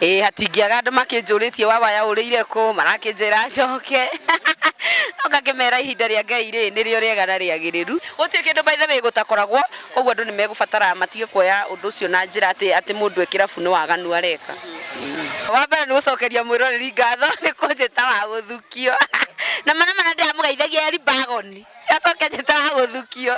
Ĩĩ, hatingĩaga andũ makĩnjũrĩtie wawaya ũrĩire kũ, marakĩnjĩra njoke. No ngakĩmera ihinda rĩa Ngai rĩ, nĩrĩo rĩega na rĩagĩrĩru. Gũtirĩ kĩndũ by the way gũtakoragwo, koguo andũ nĩ megũbatara matige kuoya ũndũ ũcio na njĩra atĩ atĩ mũndũ e kĩrabu nĩ waganu areka. Wa mbere nĩ gũcokeria mwĩroreri ngatho nĩ kũnjĩta wa gũthukio. Na ma na ma ndĩramũgeithagia Eri Bagoni, acoke anjĩte wa gũthukio.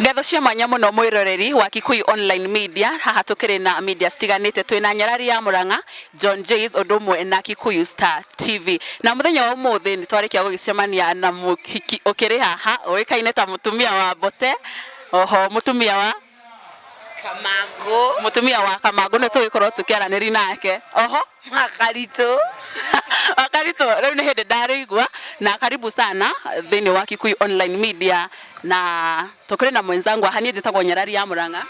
Ngatho cia mwanya mũno mwĩroreri wa Kikuyu Online Media. Haha tũkĩrĩ na media citiganĩte, twĩna Nyarari ya Mũrang'a, John Jays ũndũ ũmwe na Kikuyu Star TV. Na mũthenya wa ũmũthĩ nĩ twarĩkia gũgĩcemania na mũhiki ũkĩrĩ haha ũĩkaine ta mũtumia wa Mbote, oho mũtumia wa Kamangũ. Mũtumia wa Kamangũ nĩ tũgĩkorwo tũkĩaranĩria nake. Oho Wakaritũ. Wakaritũ, rĩu nĩ hĩndĩ ndarĩigua na karibu sana thĩinĩ wa Kikuyu Online Media na tũkĩrĩ na mwenzangu haha, niĩ njĩtagwo Nyarari ya Mũrang'a.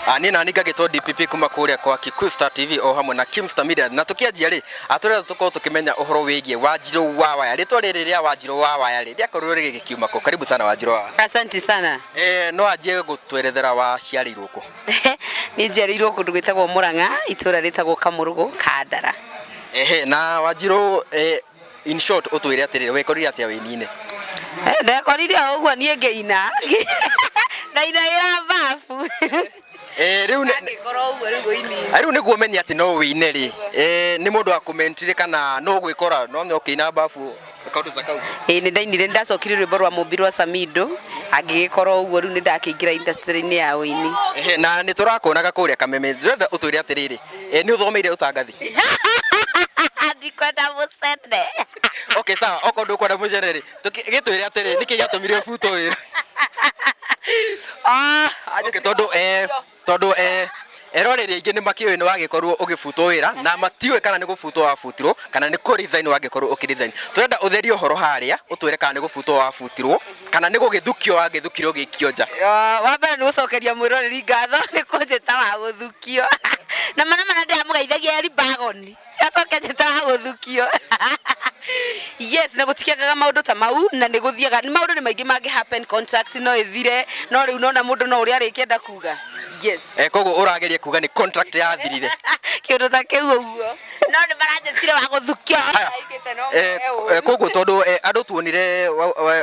Niĩ nani ngagĩtwo DPP kuma kũrĩa kwa Kikuyu Star TV o hamwe na Kimstar Media na tũkĩanjia rĩ atũrenda tũkorwo tũkĩmenya ũhoro wĩgiĩ Wanjirũ wa Waya. Rĩtwa rĩrĩ rĩa Wanjirũ wa Waya rĩ rĩakorirwo rĩgĩkiuma kũ? Karibu sana Wanjirũ wa Waya. Asante sana. No anjie gũtwerethera waciarĩirwo kũ? Niĩ njiarĩirwo kũndũ gwĩtagwo Mũrang'a, itũra rĩtagwo Kamũrũgũ, Kandara. Ehe, na Wanjirũ, in short ũtwĩre atĩrĩrĩ, wekorire atĩa wĩini-inĩ? Ndekorire o ũguo niĩ ngĩina, ndainagĩra babu. Rĩu Ngĩkora ũguo rĩu ũini-inĩ. Rĩu nĩguo ũmenye atĩ no wĩine rĩ, nĩ mũndũ wakũmentire kana no gwĩkora no ũkĩina babu kaũndũ ta kau? Ĩĩ nĩ ndainire, nĩ ndacokirie rwĩmbo rwa Mũmbi rwa Samido, angĩgĩkorwo ũguo rĩu nĩ ndakĩingĩra industry-inĩ ya ũini. Ehe, na nĩ tũrakuonaga kũrĩa Kameme, ndĩrenda ũtwĩre atĩrĩrĩ, nĩ ũthomeire ũtangathi? Ndikwenda mũcene. Okay, sawa, okorwo ndũkwenda mũcene rĩ, gĩtwĩre atĩrĩ, nĩkĩ gĩatũmire ũbutwo wĩra? Ah, Okay, tondũ eroreri aingĩ nĩ makĩũĩ nĩ wagĩkorwo ũgĩbutwo wĩra na matiũĩ kana nĩ gũbutwo wabutirwo kana nĩ kũ resign wagĩkorwo ũkĩ resign. Tũrenda ũtherie ũhoro harĩa ũtwĩre kana nĩ gũbutwo wabutirwo kana nĩ gũgĩthukio wagĩthukirwo ũgĩikio nja. Ah, wa mbere nĩ gũcokeria mwĩroreri ngatho nĩ kũnjĩta wa gũthukio. Na ma na ma ndĩramũgeithagia Eri Bagoni, acoke anjĩte wa gũthukio. Yes, na gũtikĩagaga maũndũ ta mau na nĩ gũthiaga, maũndũ nĩ maingĩ mangĩ happen, contract no ĩthire, no rĩu nona mũndũ no ũrĩa arĩkĩenda kuga. Yes. Koguo ũrageria kuga nĩ contract yathirire. Kĩũndũ ta kĩu ũguo. No nĩ maranjĩtire wa gũthukio. Haya. Koguo tondũ andũ tuonire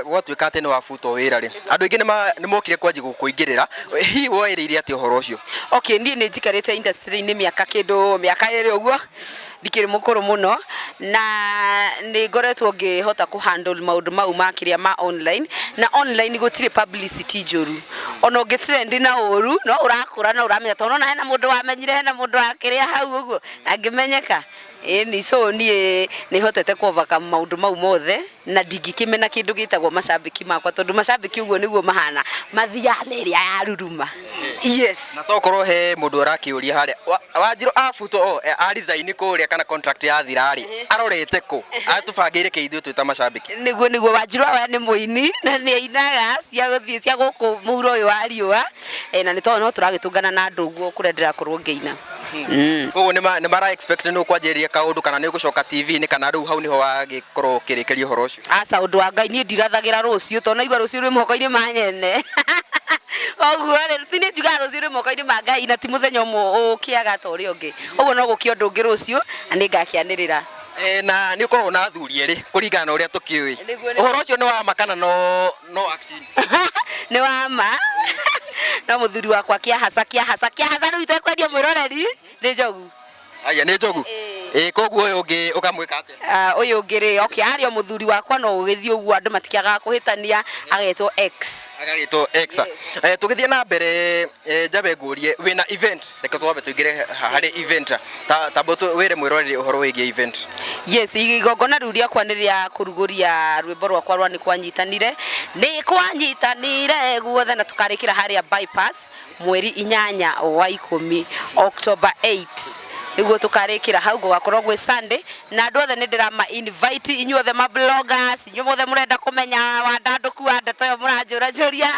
gwatuĩka atĩ nĩ wabutwo wĩra rĩ, andũ aingĩ nĩ mokire kwanjia gũkũingĩrĩra, hihi woereire atĩa ũhoro ũcio? Okay, niĩ nĩ njikarĩte industry-inĩ mĩaka kĩndũ mĩaka ĩrĩ ũguo, ndikĩrĩ mũkũrũ mũno, na nĩ ngoretwo ngĩhota kũ handle maũndũ mau ma kĩrĩa ma online, na online gũtirĩ publicity njũru. Ona ũngĩ trend na ũru, no ũrakũra no ũramenya, tondũ nĩwona hena mũndũ wamenyire, hena mũndũ wa kĩrĩa hau ũguo, na ngĩmenyeka. Ĩni, so niĩ nĩ hotete kũ overcome maũndũ mau mothe, na ndingĩkĩmena kĩndũ gĩtagwo macambĩki makwa, tondũ macambĩki ũguo nĩguo mahana, mathiaga na ĩrĩa yaruruma. Yes. Na tokorwo he mũndũ ũrakĩũria harĩa, Wanjirũ abutwo o, a resign kũrĩa kana contract yathira rĩ, arorete kũ? Atũbangĩire kĩ ithuĩ twĩ ta macambĩki? Nĩguo nĩguo, Wanjirũ wa nĩ mũini na nĩ ainaga cia gũthiĩ cia gũkũ mũhuro ũyũ wa riũa, na nĩ tondũ no tũragĩtũngana na andũ ũguo kũrĩa ndĩrakorwo ngĩina. Koguo nĩ mara expect nĩ ũkwanjĩrĩria kaũndũ kana nĩ ũgũcoka TV-inĩ kana rĩu hau nĩho wagĩkorwo ũkĩrĩkĩria ũhoro ũcio? Aca ũndũ wa Ngai niĩ ndirathagĩra rũciũ tondũ naigua rũciũ rwĩ moko-inĩ ma nyene. Koguo rĩ, ti niĩ njugaga rũciũ rwĩ moko-inĩ ma Ngai na ti mũthenya ũmwe ũkĩaga ta ũrĩa ũngĩ. Ũguo no gũkĩe ũndũ ũngĩ rũciũ na nĩ ngakĩanĩrĩra. Na nĩ ũkoragwo na athuri erĩ kũringana na ũrĩa tũkĩũĩ. Ũhoro ũcio nĩ wa ma kana no acting? Nĩ wa ma. No mũthuri wakwa kĩahaca kĩahaca kĩahaca rĩu itekwendia mwĩroreri nĩ Njogu. Aya nĩ Njogu. Ĩĩ koguo ũyũ ũngĩ ũkamwĩka atĩa? Ah, ũyũ ũngĩ rĩ, okay, arĩ o mũthuri wakwa no ũgĩthiĩ ũguo andũ matikĩagaga kũhĩtania, agetwo X. Agagĩtwo X. Eh, tũgĩthiĩ na mbere njabe ngũrie wĩna event, reke twambe tũingĩre harĩ event, ta tamba wĩre mwĩroreri ũhoro wĩgiĩ event. Yes, igongona rĩu rĩakwa nĩ rĩa kũrugũria rwĩmbo rwakwa rwa nĩ kwanyitanire, nĩ kwanyitanire guothe, na tũkarĩkĩra harĩa bypass mweri 8 wa 10, October 8 nĩguo tũkarĩkĩra hau, gũgakorwo gwĩ Sunday, na andũ othe nĩ ndĩrama invite inyuothe ma bloggers, inyuĩ mothe mũrenda kũmenya wandandũku wa ndeto ĩyo mũranjũranjũria.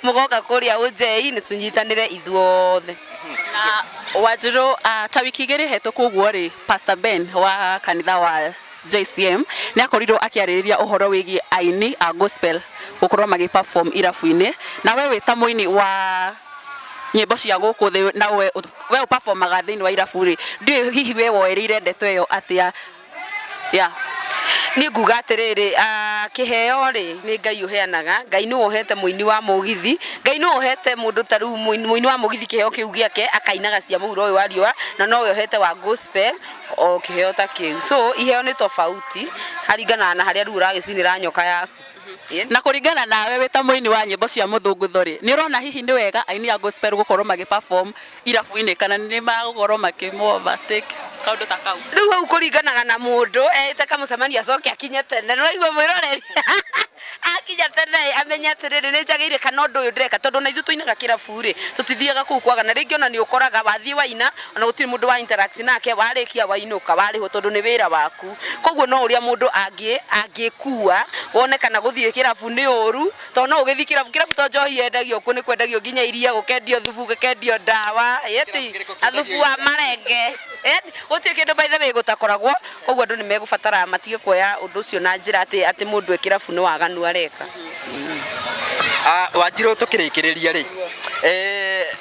Mũgoka kũrĩa Ũnjei nĩ tũnyitanĩre ithuothe. Na Wanjirũ, ta wiki igĩrĩ hetũku ũguo rĩ, Pastor Ben wa kanitha wa JCM nĩ akorirwo akĩarĩrĩria ũhoro wĩgiĩ aini a gospel gũkorwo magĩ perform irabu-inĩ. Na we wĩ ta mũini wa nyĩmbo cia gũkũ thĩ na we we ũ performaga thĩinĩ wa irabu rĩ, ndiũĩ hihi we woereire ndeto ĩyo atĩa? Yeah. Niĩ nguga atĩrĩrĩ, kĩheo rĩ nĩ Ngai ũheanaga. Ngai nĩwe ũhete mũini wa mũgithi, Ngai nĩwe ũhete mũndũ ta rĩu mũini wa mũgithi kĩheo kĩu gĩake akainaga cia mũhuro ũyũ wa riũa, na nowe ũhete wa gospel o kĩheo ta kĩu. So iheo nĩ tofauti haringanaga na harĩa rĩu ũragĩcinĩra nyoka yaku. Na kũringana nawe wĩ ta mũini wa nyĩmbo cia mũthũngũtho rĩ, nĩ ũrona hihi nĩ wega aini a gospel gũkorwo magĩ perform irabu-inĩ kana nĩ magũkorwo makĩ overtake kaũndũ ta kau? Rĩu hau kũringanaga na mũndũ eĩte kamũcemanio acoke akinye tene. Nĩ ũraigua mwĩroreri? Akinya tene amenye atĩrĩrĩ nĩ njagĩrĩire kana ũndũ ũyũ ndĩreka tondũ ona ithuĩ tũinaga kĩrabu rĩ tũtithiaga kũu kwagana. Rĩngĩ ona nĩ ũkoraga wathiĩ waina ona gũtirĩ mũndũ wa interact nake warĩkia wainũka warĩhwo tondũ nĩ wĩra waku. Koguo no ũrĩa mũndũ angĩ angĩkua wone kana gũthiĩ kĩrabu nĩ ũru tondũ no ũgĩthiĩ kĩrabu, kĩrabu to njohi yendagio kuo nĩ kwendagio nginya iria, gũkendio thubu, gũkendio ndawa, ĩni na thubu wa marenge, ĩni gũtirĩ kĩndũ by the way gũtakoragwo. Koguo andũ nĩ megũbatara matige kuoya ũndũ ũcio na njĩra atĩ atĩ mũndũ e kĩrabu nĩ waganu areka. Wanjirũ tũkĩrĩkĩrĩria rĩ,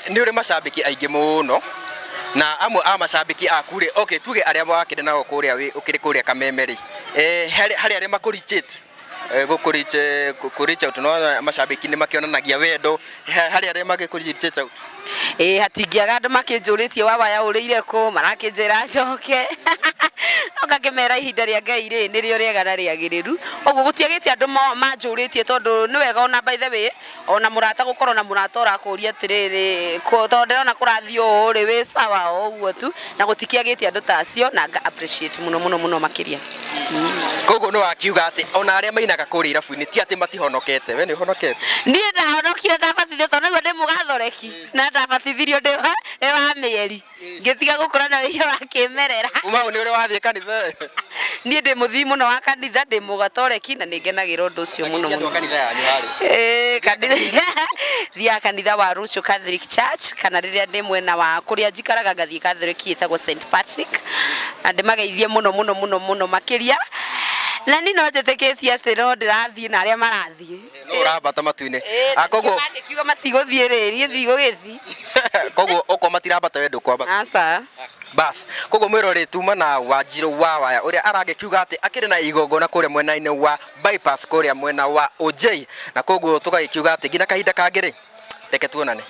nĩ ũrĩ macambĩki aingĩ mũno na amwe a macambĩki aku rĩ, okay tuge arĩa wakĩrĩ nao kũrĩa ũkĩrĩ kũrĩa Kameme rĩ, harĩ arĩa makũrichĩte gũkũ reach out no macambĩki nĩ makĩonanagia wendo, harĩ arĩa magĩkũ reach out? Ĩĩ hatingĩaga andũ makĩnjũrĩtie wawaya ũrĩire kũ, marakĩnjĩra njoke. No ngakĩmera ihinda rĩa Ngai rĩ nĩrĩo rĩega na rĩagĩrĩru. Ũguo gũtiagĩte andũ manjũrĩtie tondũ nĩ wega ona by the way ona mũrata gũkorwo na mũrata ũrakũria atĩrĩrĩ tondũ ndĩrona kũrathiĩ ũũ rĩ wĩ sawa o ũguo tu na gũtikĩagĩte andũ ta acio na nga appreciate mũno mũno mũno makĩria. Koguo nĩ wakiuga atĩ ona arĩa mainaga kũrĩa irabu-inĩ ti atĩ matihonokete, we nĩ ũhonokete? Niĩ ndahonokire ndabatithio tondũ nĩguo ndĩ mũgathoreki na ndabatithirio ndĩ wa mĩeri ngĩtiga gũkũra na wĩhia wa kĩmerera. Kuma hau nĩ ũrĩ wathiĩ kanitha? Niĩ ndĩ mũthii mũno wa kanitha, ndĩ mũgatoreki na nĩ ngenagĩra ũndũ ũcio mũno mũno. Kanitha yanyu harĩ? Ĩĩ kanitha thiaga kanitha wa Ruchu Catholic Church kana rĩrĩa ndĩ mwena wa kũrĩa njikaraga ngathiĩ Catholic ĩtagwo St Patrick na ndĩmageithie mũno mũno mũno mũno makĩria na niĩ no njĩtĩkĩtie atĩ no ndĩrathiĩ na arĩa marathiĩ. No ũrambata matu-inĩ. Koguo mangĩkiuga matigũthiĩ rĩ, niĩ ndigũgĩthiĩ. Koguo okorwo matirambata we ndũkwambata. Aca. Bas, koguo mwĩroreri tuma na Wanjirũ wa Waya ũrĩa aragĩkiuga atĩ akĩrĩ na igongona kũrĩa mwena-inĩ wa bypass kũrĩa mwena wa OJ na koguo tũgagĩkiuga atĩ nginya kahinda kangĩ rĩ, reke tuonane.